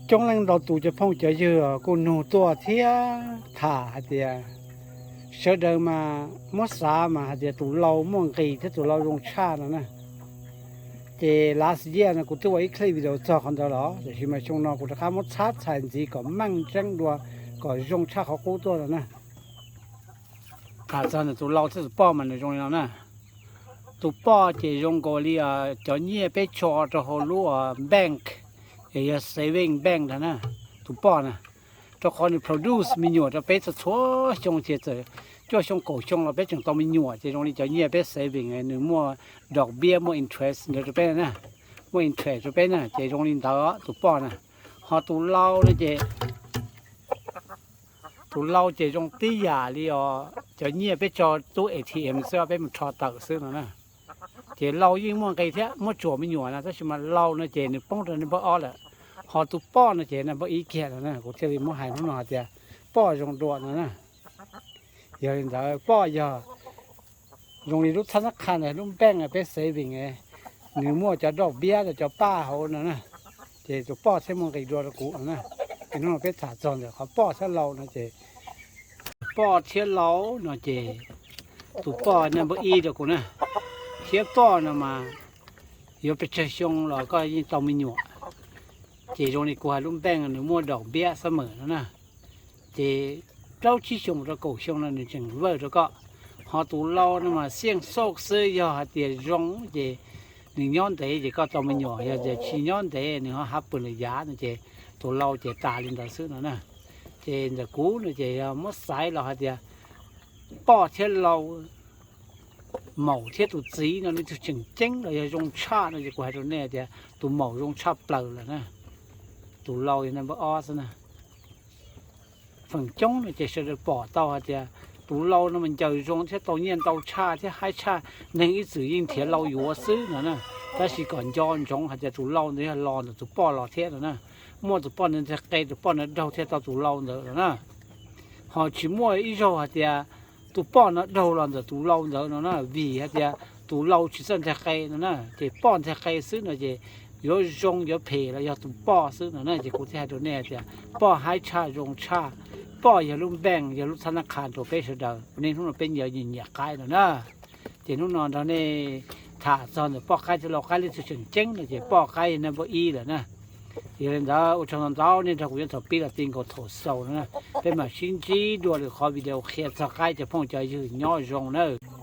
Coob leej ntau tus cov phooj cov ywg kuj nug tuaj thiab tham hais tias sawv daws mas muab xav mas hais tias tus lau muaj nqis thiab tus lau zoo tshaj no na. Ces last year no kuv twb ua ib clip video txog qhov ntawd los, tiam sis mas xyoo no kuv rov qab muab txhab txhais ntxiv kom meej tseeb dua, kom zoo tshaj qhov qub tuaj no na. Tham txog ntawm tus lau thiab tus poj mas nws zoo li no na. Tus poj ces zoo nkaus li cov nyiaj peb tso rau hauv lub bank, yog saving bank ntag na. Tus poj na, rau qhov nws produce me nyuam rau peb txhua txhua xyoo ces txawm cuaj xyoo kaum xyoo los peb tseem tau me nyuam ces zoo li cov nyiaj peb saving nws muaj dog biab muaj interest ntawd rau peb na, muaj interest rau peb na ces zoo li ntawd tus poj na. Ho tus lau no ces tus lau ces zoo tib yam li os, cov nyiaj peb tso tub A T M xwb peb mus rho tawm xwb no na. Ces lau yeej muaj nqis thiab muab tsuam me nyuam na, tab sis mas lau no ces nws poob rau niag npawb ob lawm. Ho tus poj no ces niag npawb ib kiag no na, kuv thiaj li muab hais hnub no hais tias poj zoo dua no na. Yog li ntawd poj yog zoo li lub txhab nab qha ntawd, lub bank peb saving, nws muaj cov dog biab cov paj hauv no na. Ces tus poj thiaj muaj nqis dua rau kuv no na. Ces hnub no peb tham txog ntawm qhov poj thiab lau no ces poj thiab lau no ces tus poj niag npawb ib rau kuv na, thiab poj no mas yuav pes tsawg xyoo los koj yeej tau me nyuam. Ces zoo li kuv hais lub bank nws muaj dog biab xab mawm no na, ces plaub tsib xyoo rau kaum xyoo no nws tseem vawj rau koj. Ho tus lau no mas xiaj xauj xwb, yog hais tias zoo ces nws nyob ntev ces koj tau me nyuam, yog tias tsis nyob ntev nws ho hav pw lawm yav no ces tus lau ces tas li ntawd xwb no na. Ces ntawm kuv no ces yog muab xaiv los hais tias poj thiab lau, maum thiab tus txiv no leej twg tseem ceeb los yog zoo tshaj no ces kuv hais rau nej tias tus maum zoo tshaj plaws lawm na. Tus lau yog niag npawb ob xwb na. Feem coob no ces sawv daws pom tau hais tias tus lau no mas ncaws zoo thiab tau nyiaj ntau tshaj thiab haib tshaj, neeg ib txwm yeej nrhiav lau yuav xwb no na. Tab sis kom nco ntsoov hais tias tus lau ntawd yog los ntawm tus poj los thiab no na. Muaj tus poj ntawd nteg qe, tus poj ntawd raug thiaj tau tus lau ntawd no na. Ho tsis muaj ib zaug hais tias tus poj no raug los ntawm tus lau ntawd no na, vim hais tias tus lau tsis txawj nteg qe no na, ces poj nteg qe xwb no ces yuav zoo yuav phem los yog tus poj xwb no na. Ces kuv thiaj hais rau nej hais tias poj haib tshaj zoo tshaj, poj yog lub npeej yog lub txhab nab qha rau peb sawv daws, nej hnub no peb nyiam nyiam qaib no na. Ces hnub no nrog nej tham txog ntawm poj qaib thiab lau qaib leej twg tseem ceeb no ces poj qaib yog niag npawb ib lawm na. Yog li ntawd ua tsaug ntau ntau nej nrog kuv nyob thaum pib los ti nkaus thaum xaus no na. Peb mam sib ntsib dua lwm qhov video qhia txog qaib, cov phooj cov ywg nyob zoo nawb.